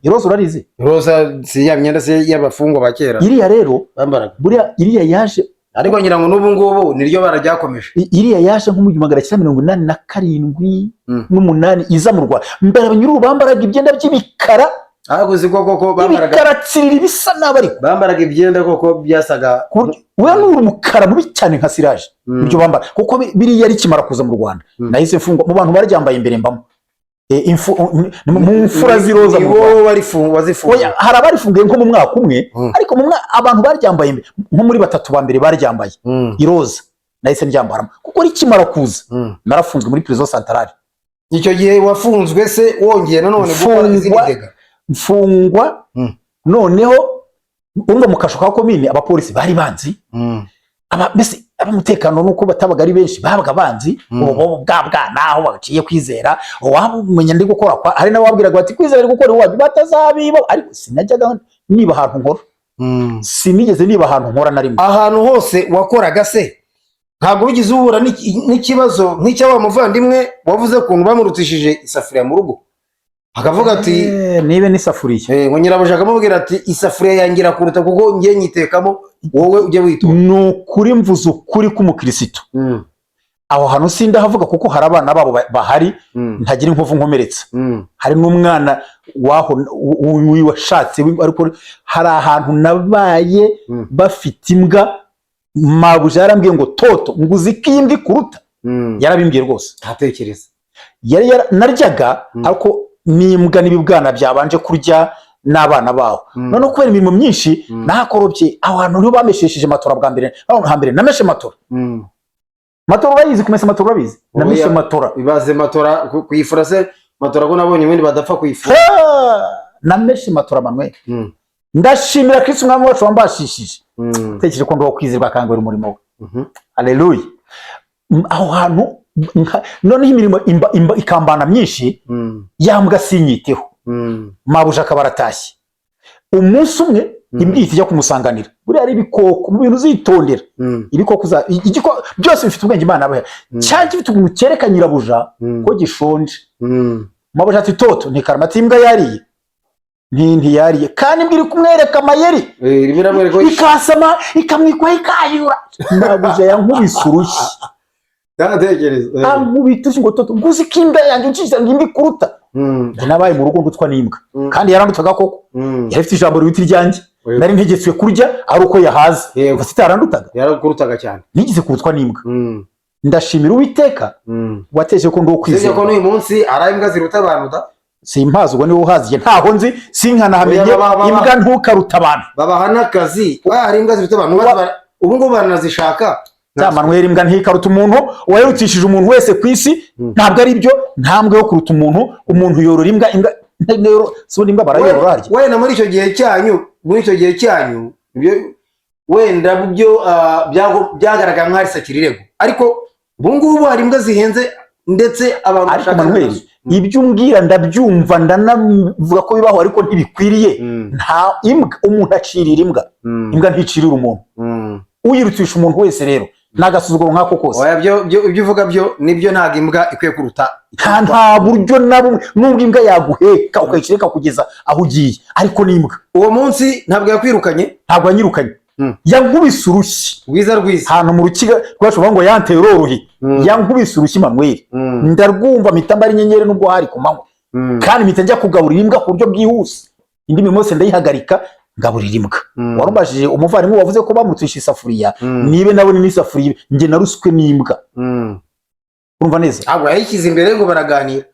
Iroza urarizi? Roza si ya myenda se y'abafungwa ba kera? Iriya rero, bambaraga. Buriya iriya yaje Ariko ngira ngo n'ubu ngubu niryo bara ryakomeje. Iriya yaje nko mu 1987 n'umunani iza mu Rwanda. Mbere abanyururu bambaraga ibyenda by'ibikara. Ariko uzi ko koko bambaraga Ibikara tsirira, ibisa nabi, ariko bambaraga ibyenda koko byasaga. We ni umukara mubi cyane nka siraje. Ibyo bambara kuko biriya rikimara kuza mu Rwanda, nahise mfungwa mu bantu baryambaye imbere, mbamo mu mfura z'iroza Ni mu Rwanda. wowe wazifunguye? Oya, hari abarifunguye nko mu mwaka umwe, ariko mu abantu baryambaye imbere nko muri batatu ba mbere baryambaye iroza, nahise ndyambaramo kuko rikimara kuza. Narafunzwe muri prison centrale. Icyo gihe wafunzwe se wongeye nanone gukora izindi dégâts? Mfungwa. Noneho urumva mu kasho ka komine abapolisi bari banzi, aba mbese ab'umutekano, nuko batabaga ari benshi, babaga banzi. Ubu bwa bwana aho baciye Kwizera, wamenya ndi gukora kwa, hari n'ababwiraga bati: "Kwizera ari gukora iwacu, batazabiba." Ariko sinajyaga niba ahantu nkora, sinigeze niba ahantu nkora na rimwe. Ahantu hose wakoraga se ntabwo wigeze uhura n'ikibazo nk'icya wa muvandimwe wavuze ukuntu bamurutishije isafuriya mu rugo, akavuga ati Nibe n'isafuriya. Ngo nyirabuja akamubwira ati: "Isafuriya yanjye irakuruta kuko ngiye nyitekamo, wowe ujye witura." Ni ukuri, mvuze ukuri k'umukirisitu. Aho hantu sindahavuga kuko hari abana babo bahari, ntagira inkovu nkomeretsa. Hari n'umwana waho washatse, ariko hari ahantu nabaye bafite imbwa. Mabuja yarambwiye ngo: "Toto, ngo uzi ko iyi mbwa ikuruta?" Yarabimbwiye rwose. Ntatekereza. Naryaga ariko n'imbwa n'ibibwana byabanje kurya n'abana baho. Noneho kubera imirimo myinshi, nahakorobye aho hantu niho bameshesheje matora bwa mbere. Aho hambere nameshe matora. Matora urayizi? Kumesa matora urabizi? Nameshe Oya. matora. Ibaze matora kuyifura se? Matora ko nabonye ubundi badapfa kuyifura. Ah, nameshe matora, Manuel. Ndashimira Kristo Umwami wacu wambashishije. Tekereje ko ndi kwizerwa akangura umurimo we. Haleluya. Aho hantu noneho imirimo ikambana myinshi, ya mbwa sinyiteho. Mabuja akaba aratashye umunsi umwe, imbwa ihita ijya kumusanganira. Buriya ari ibikoko mu bintu uzitondera. Ibikoko byose bifite ubwenge Imana yabahaye. Cyari gifite ukuntu cyereka nyirabuja ko gishonje. Mabuja ati: "Toto, ntikarama." Ati: "Imbwa yariye?" Ntiyariye. Kandi imbwa iri kumwereka amayeri. Eh, irimo iramwereka ko Ikasama, ikamwikwaho, ikayura. Mabuja yankubise urushyi. Ntatekereza. Ankubita urushyi ngo: "Toto, nguzi ko imbwa yanjye unshisha ngo imbwa ikuruta." Njye nabaye mu rugo ndutwa n'imbwa. Kandi yarandutaga koko. Yari ifite ijambo riruta iryanjye. Nari ntegetswe kurya ari uko yahaze. Gusa itarandutaga. Yarakurutaga cyane. Nigeze kurutwa n'imbwa. Ndashimira Uwiteka wateje ko ndi uwo Usibye ko kwizerwa. n'uyu munsi hari imbwa ziruta abantu da. Simpazi, ubwo niwe uhazi, njye ntaho nzi, sinkanahamenye. Oya, Imbwa ntukaruta abantu. Babaha n'akazi. Oya, hari imbwa ziruta abantu. Ubu ngubu baranazishaka. Cya Manuel, imbwa ntikaruta umuntu. Uwayirutishije umuntu wese ku isi, ntabwo ari byo. Nta mbwa yo kuruta umuntu. Umuntu yorora imbwa, imbwa si ubundi imbwa barayorora harya? Wenda muri icyo gihe cyanyu ibyo wenda byo byagaragara nk'aho ari sakirirego, ariko ubu ngubu hari imbwa zihenze ndetse abantu Ariko bashaka Manuel, nazo. Ibyo umbwira ndabyumva, ndanavuga ko bibaho, ariko ntibikwiriye. Nta imbwa, umuntu acirira imbwa. Imbwa nticirira umuntu. Uyirutisha umuntu wese rero ni agasuzuguro nk'ako kose. Oya, byo ibyo uvuga byo nibyo, ntabwo imbwa ikwiye kuruta. Nta buryo na bumwe, nubwo imbwa yaguheka ukayicireka kugeza aho ugiye, ariko ni imbwa. Uwo munsi ntabwo yakwirukanye? Ntabwo yanyirukanye. Yankubise urushyi. Rwiza rwiza. Ahantu mu rukiga rwacu bavuga ngo yanteye urorohe. Yankubise urushyi, Manuel. Ndarwumva, mpita mbara inyenyeri nubwo hari ku manywa. Kandi mpita njya kugaburira imbwa ku buryo bwihuse. Indi mirimo yose ndayihagarika, ngaburira imbwa. Warumubajije umuvandimwe wavuze ko bamutisha isafuriya. Nibe nabone n'isafuriya, njye naruswe n'imbwa. Urumva neza? Ntabwo yayishyize imbere ngo baraganira,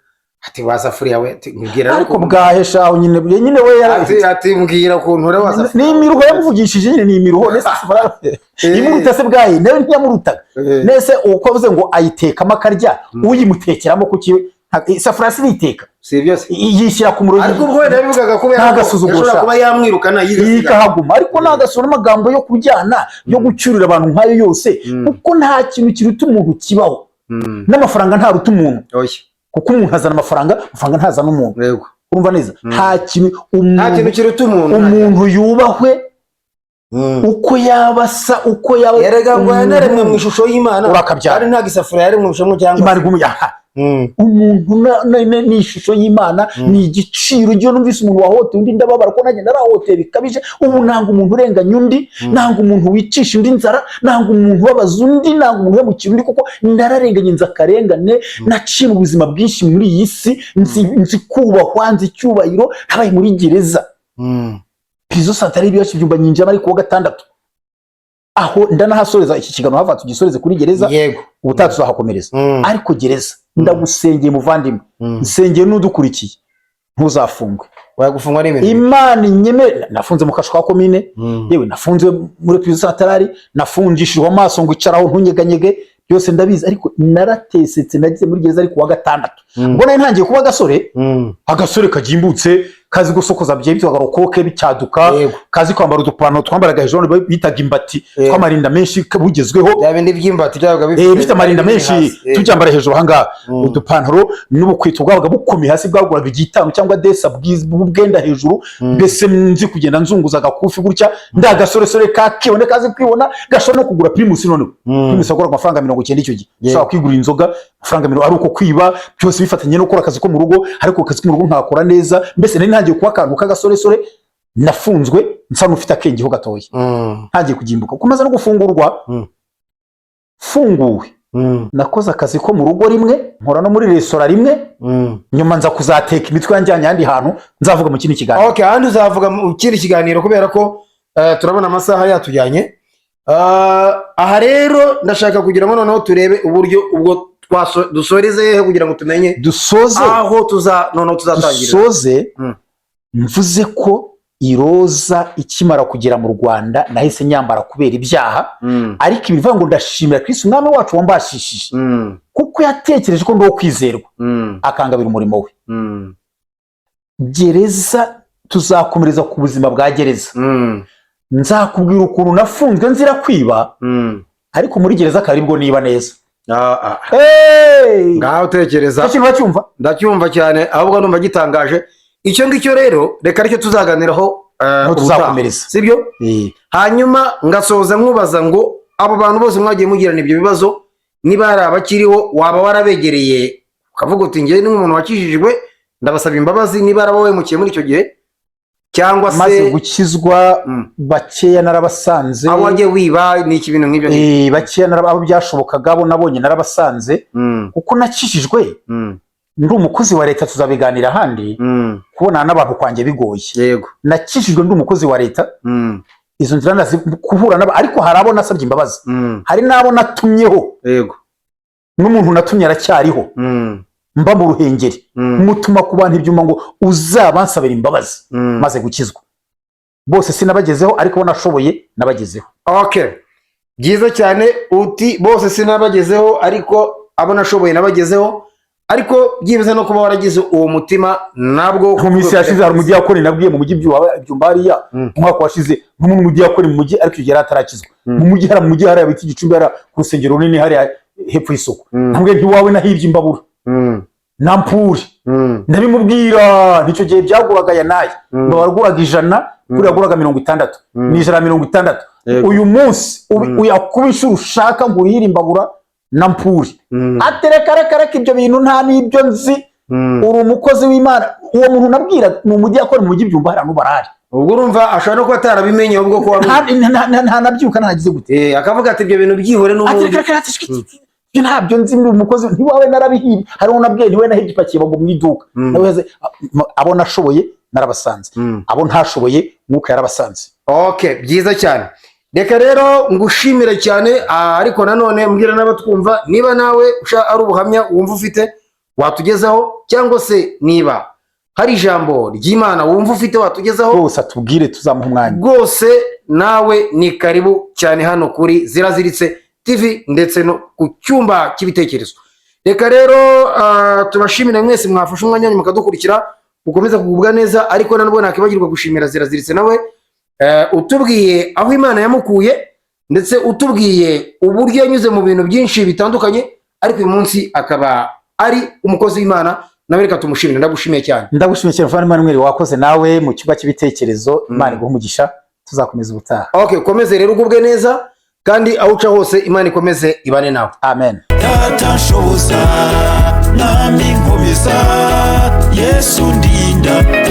ati: "Wa safuriya we," ati: "Mbwira." Ariko bwahesha aho nyine we Ati: "Mbwira ukuntu uri wa safuriya." Ni imiruho yamuvugishije nyine, ni imiruho. Nese imuruta se bwahe? Nawe ntiyamurutaga. Nese uko avuze ngo ayitekamo akarya, uyimutekeramo kuki? Isafuriya siniteka. Si byose. Yishyira ku muriro. Ariko ubwo wenda yabivugaga kubera Nta ko gasuzuguro yashobora sha. kuba yamwirukana yigasigara. Ikahaguma, ariko nta gasura n'amagambo yo kuryana, yo gucyurira abantu nk'ayo yose, kuko nta kintu kiruta umuntu kibaho. N'amafaranga ntaruta umuntu. Oya. Kuko umuntu azana amafaranga, amafaranga ntazana umuntu. Urumva neza? Nta kintu Nta kintu umuntu kiruta umuntu. Umuntu yubahwe uko yaba asa, uko yaba Erega ngo yanaremwe mu ishusho y'Imana. Urakabyara. Kandi ntabwo isafuriya yaremwe mu ishusho cyangwa Imana igumuye aha. Umuntu ni ishusho y'Imana, ni igiciro. Igihe numvise umuntu wahoteye undi ndababara, ko nanjye narahoteye bikabije. Ubu nanga umuntu urenganya undi, nanga umuntu wicisha undi inzara, nanga umuntu ubabaza undi, nanga umuntu uhemukira undi, kuko nararenganye, nzi akarengane. Naciye mu buzima bwinshi muri iyi si, nzi kubahwa, nzi icyubahiro. Nabaye muri gereza, prison centrale y'ibiyacu Byumba, nyinjiramo ariko kuwa gatandatu. Aho ndanahasoreza iki kiganiro, hava tugisoreze kuri gereza. Ubutaha tuzahakomereza. Ariko gereza, ndagusengeye muvandimwe, nsengeye n'udukurikiye, ntuzafungwe. Wagufungwa n'ibintu bibi. Imana inyemere. Nafunze mu kasho ka komine. Yewe, nafunzwe muri prison centrale, nafungishijwe amaso ngo icaraho ntunyeganyege, byose ndabizi. Ariko naratesetse, nagize muri gereza ariko wa gatandatu. Ubwo nari ntangiye kuba agasore, agasore kagimbutse, kazi gusokoza bye bitwaga rokoke bicyaduka, kazi kwambara udupantaro twambaraga hejuru bitaga imbati, tw'amarinda menshi bugezweho. Bya bindi by'imbati byabaga bifite amarinda menshi. Hasi. Tubyambara hejuru ahangaha. Udupantaro n'ubukweto bwabaga bukomeye hasi, bwaguraga igitanu cyangwa desa bwenda hejuru. Mbese nzi kugenda nzunguza agakufi gutya, ndi agasoresore kakibone, kazi kwibona, gashobora no kugura Primus. Noneho Primus yaguraga amafaranga 90 icyo gihe. Ushobora kwigurira inzoga amafaranga mirongo, ari uko kwiba byose bifatanye no gukora akazi ko mu rugo, ariko akazi ko mu rugo nkakora neza. Mbese nari ntangiye kuba akantu k'agasoresore. Nafunzwe nsa n'ufite akengeho gatoya, ntangiye kugimbuka, kuko maze no gufungurwa. Funguwe. Nakoze akazi ko mu rugo rimwe, nkora no muri resitora rimwe. Nyuma nza kuzateka imitwe yanjyanye ahandi hantu nzavuga mu kindi kiganiro. Okay, ahandi uzavuga mu kindi kiganiro, kubera ko turabona amasaha yatujyanye. Aha rero ndashaka kugira ngo noneho turebe uburyo ubwo dusoreze hehe kugira ngo tumenye Dusoze. aho tuza noneho tuzatangirira. Dusoze. Mvuze ko iroza ikimara kugera mu Rwanda nahise nyambara kubera ibyaha. Ariko ibivuga ngo ndashimira Kristo umwami wacu wambashishije, kuko yatekereje ko ndi uwo kwizerwa, akangabira umurimo we. Gereza, tuzakomereza ku buzima bwa gereza. Nzakubwira ukuntu nafunzwe nzira kwiba, ariko muri gereza akaba aribwo niba neza. Hey! Ngaho tekereza. Icyo kintu uracyumva? Ndacyumva cyane, ahubwo numva gitangaje. Icyo ngicyo rero reka aricyo tuzaganiraho Niho ubutaha. tuzakomereza. Sibyo? Hanyuma ngasoza nkubaza ngo abo bantu bose mwagiye mugirana ibyo bibazo, niba hari abakiriho, waba warabegereye ukavuga uti: "Njyewe ni nk'umuntu wakijijwe, ndabasaba imbabazi," niba yarabahemukiye muri icyo gihe, cyangwa se? Maze gukizwa, bakeya narabasanze. Abo wagiye wiba ni iki, ibintu nk'ibyo? Bakeya abo byashobokaga, abo nabonye narabasanze, kuko nakijijwe ndi umukozi wa leta. Tuzabiganira ahandi. Kubonana n'abantu kwanjye bigoye. Nakijijwe ndi umukozi wa leta. Izo nzira guhura n'aba, ariko hari abo nasabye imbabazi, hari n'abo natumyeho. N'umuntu natumye aracyariho. Mba mu Ruhengeri, mutuma ku bantu ibyuma ngo uzabansabira imbabazi. Maze gukizwa, bose sinabagezeho, ariko bo nashoboye nabagezeho. Okay, byiza cyane. Uti bose sinabagezeho, ariko abo nashoboye nabagezeho. Ariko byibuze no kuba waragize uwo mutima nabwo. Mu minsi yashize hari umudiyakoni nabwiye mu mujyi Byumba hariya. Umwaka washize n'umwe umudiyakoni mu mujyi, ariko icyo gihe yari atarakizwa. Mu mujyi hariya bita Igicumbi, hariya ku rusengero runini hariya hepfo y'isoko. Ntabwo ntiwawe nahibye imbabura na mpuri. Ndabimubwira, nicyo gihe byaguraga aya n'aya. Ngo waguraga 100, kuri yaguraga 60. Ni 160. Uyu munsi uyakuba inshuro ushaka ngo urihire imbabura na mpuri. Atereka reka reka, ibyo bintu nta n'ibyo nzi. Uri umukozi w'Imana. Uwo muntu nabwira ni umudiyakoni mu mujyi Byumba hariya, n'ubu arahari. Ubwo urumva ashobora no kuba atarabimenye ubwo ko wari Nta nabyuka ntagize gute. Akavuga ati ibyo bintu byihore Ati n'ubundi. reka reka, ati shwi, ibyo ntabyo nzi, ndi umukozi ntiwawe narabihibye. Hari uwo nabwiye ntiwe nahibye ipakiye ngo mu iduka. Nawe abo nashoboye narabasanze, abo ntashoboye Mwuka yarabasanze. Okay, byiza cyane. Reka rero ngushimire cyane, ariko nanone mbwira n'abatwumva, niba nawe ari ubuhamya wumva ufite watugezaho, cyangwa se niba hari ijambo ry'Imana wumva ufite watugezaho, rwose atubwire, tuzamuha umwanya. Rwose nawe ni karibu cyane hano kuri Ziraziritse TV ndetse no ku cyumba cy'ibitekerezo. Reka rero tubashimire mwese mwafashe umwanya wanyu mukadukurikira, mukomeza kugubwa neza. Ariko nanubwo nakibagirwa gushimira Ziraziritse nawe utubwiye aho Imana yamukuye, ndetse utubwiye uburyo yanyuze mu bintu byinshi bitandukanye, ariko uyu munsi akaba ari umukozi w'Imana. Nawe reka tumushimire. Ndagushimiye cyane. Ndagushimiye cyane, Muvandimwe Emmanuel, wakoze nawe mu cyumba cy'ibitekerezo. Imana iguhe umugisha, tuzakomeza ubutaha. Okay, ukomeze rero ugubwe neza, kandi aho uca hose Imana ikomeze ibane nawe. Amen. Data nshoboza, Mwami nkomeza, Yesu ndinda.